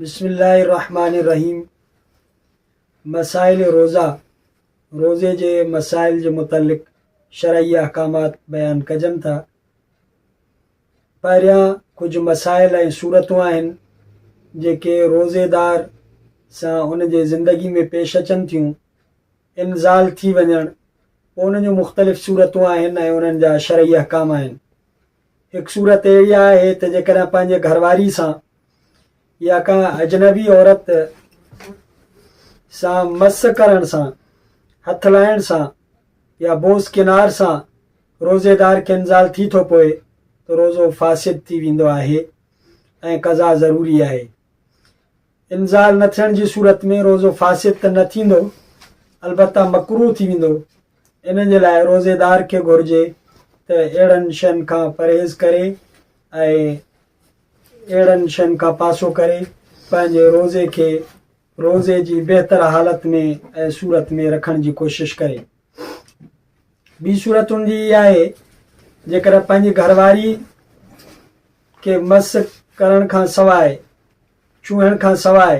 بسم الله الرحمٰن الرحيم مسائل روزه، روزي جي مسائل جي متعلق شرعي احڪامات بيان ڪجن ٿا. پهريان ڪجهه مسائل ۽ صورتون آهن جيڪي روزيدار سان ان جي زندگي ۾ پيش اچن ٿيون. انزال ٿي وڃڻ، پوء ان جون مختلف صورتون آهن ۽ انهن جا شرعي احڪام آهن. هڪ صورت اهڙي آهي ته جيڪڏهن پنهنجي گهرواري سان يا ڪا اجنبي عورت سان مس ڪرڻ سان، هٿ لائڻ سان يا بوس ڪنار سان روزيدار کي انزال ٿي ٿو پوي ته روزو فاسد ٿي ويندو آهي ۽ قضا ضروري آهي. انزال نه ٿيڻ جي صورت ۾ روزو فاسد ته نه ٿيندو البته مڪروه ٿي ويندو. ان جي لاء روزيدار کي گهرجي ته اهڙن شين کان پرهيز ڪري ۽ اهڙن شين کان پاسو ڪري پنهنجي روزي کي روزي جي بهتر حالت ۾ ۽ صورت ۾ رکڻ جي ڪوشش ڪري. ٻي صورت ان جي اها آهي جيڪڏهن پنهنجي گهرواري کي مس ڪرڻ کان سواء ڇهڻ کان سواء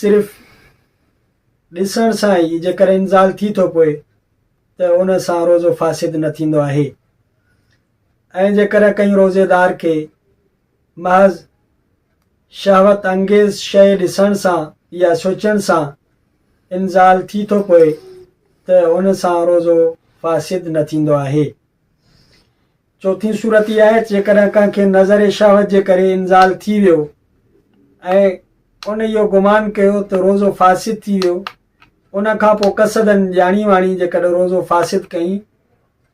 صرف ڏسڻ سان ئي جيڪڏهن انزال ٿي ٿو پوي ته ان سان روزو فاسد نه ٿيندو آهي ۽ جيڪڏهن ڪنهن روزيدار کي محض شهوت انگيز شيء ڏسڻ سان يا سوچڻ سان انزال ٿي ٿو پوي ته ان سان روزو فاسد نه ٿيندو آهي. چوٿين صورت اها آهي ته جيڪڏهن ڪنهن کي نظر شهوت جي ڪري انزال ٿي ويو ۽ ان اهو گمان ڪيو ته روزو فاسد ٿي ويو، ان کان پوء قصداً ڄاڻي واڻي جيڪڏهن روزو فاسد ڪيائين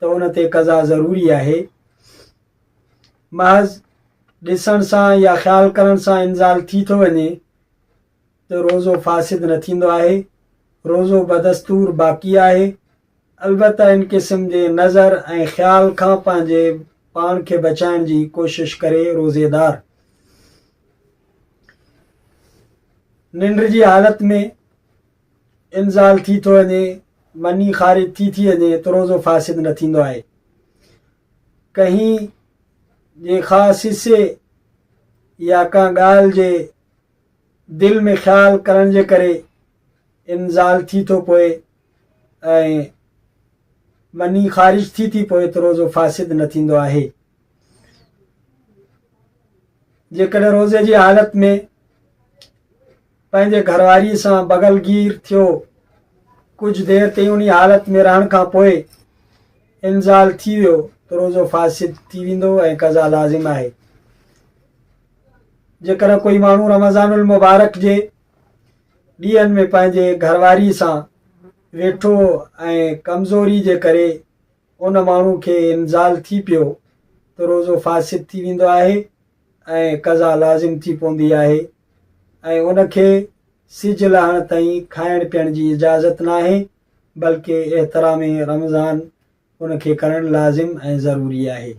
ته ان تي قضا ضروري آهي. محض ڏسڻ سان يا خيال ڪرڻ سان انزال ٿي ٿو وڃي ته روزو فاسد نه ٿيندو آهي، روزو بدستور باقي آهي، البته ان قسم جي نظر ۽ خيال کان پنهنجي پاڻ کي بچائڻ جي ڪوشش ڪري روزيدار ننڊ جي حالت ۾ انزال ٿي ٿو وڃي، مني خارج ٿي ٿي وڃي ته روزو فاسد نه ٿيندو آهي. ڪنهن جي خاص حصي يا ڪا ڳالهه جي دل ۾ خيال ڪرڻ جي ڪري انزال ٿي ٿو پوي ۽ مني خارج ٿي ٿي پوي ته روزو فاسد نه ٿيندو آهي. جيڪڏهن روزي جي حالت ۾ پنهنجي گهرواريء سان بغلگير ٿيو. ڪجهه دير تائين انهيء حالت ۾ رهڻ کان پوء انزال ٿي ويو ته روزو فاسد ٿي ويندو ۽ قضا لازم آهي. جيڪڏهن ڪوئي ماڻهو رمضان المبارڪ جي ڏينهن ۾ پنهنجي گهرواريء سان ويٺو ۽ ڪمزوري جي ڪري ان ماڻهو کي انزال ٿي پيو ته روزو فاسد ٿي ويندو آهي ۽ قضا لازم ٿي پوندي آهي ۽ ان کي سج لهڻ تائين کائڻ پيئڻ جي اجازت ناهي بلڪه احترام رمضان ان کي ڪرڻ لازم ۽ ضروري آهي.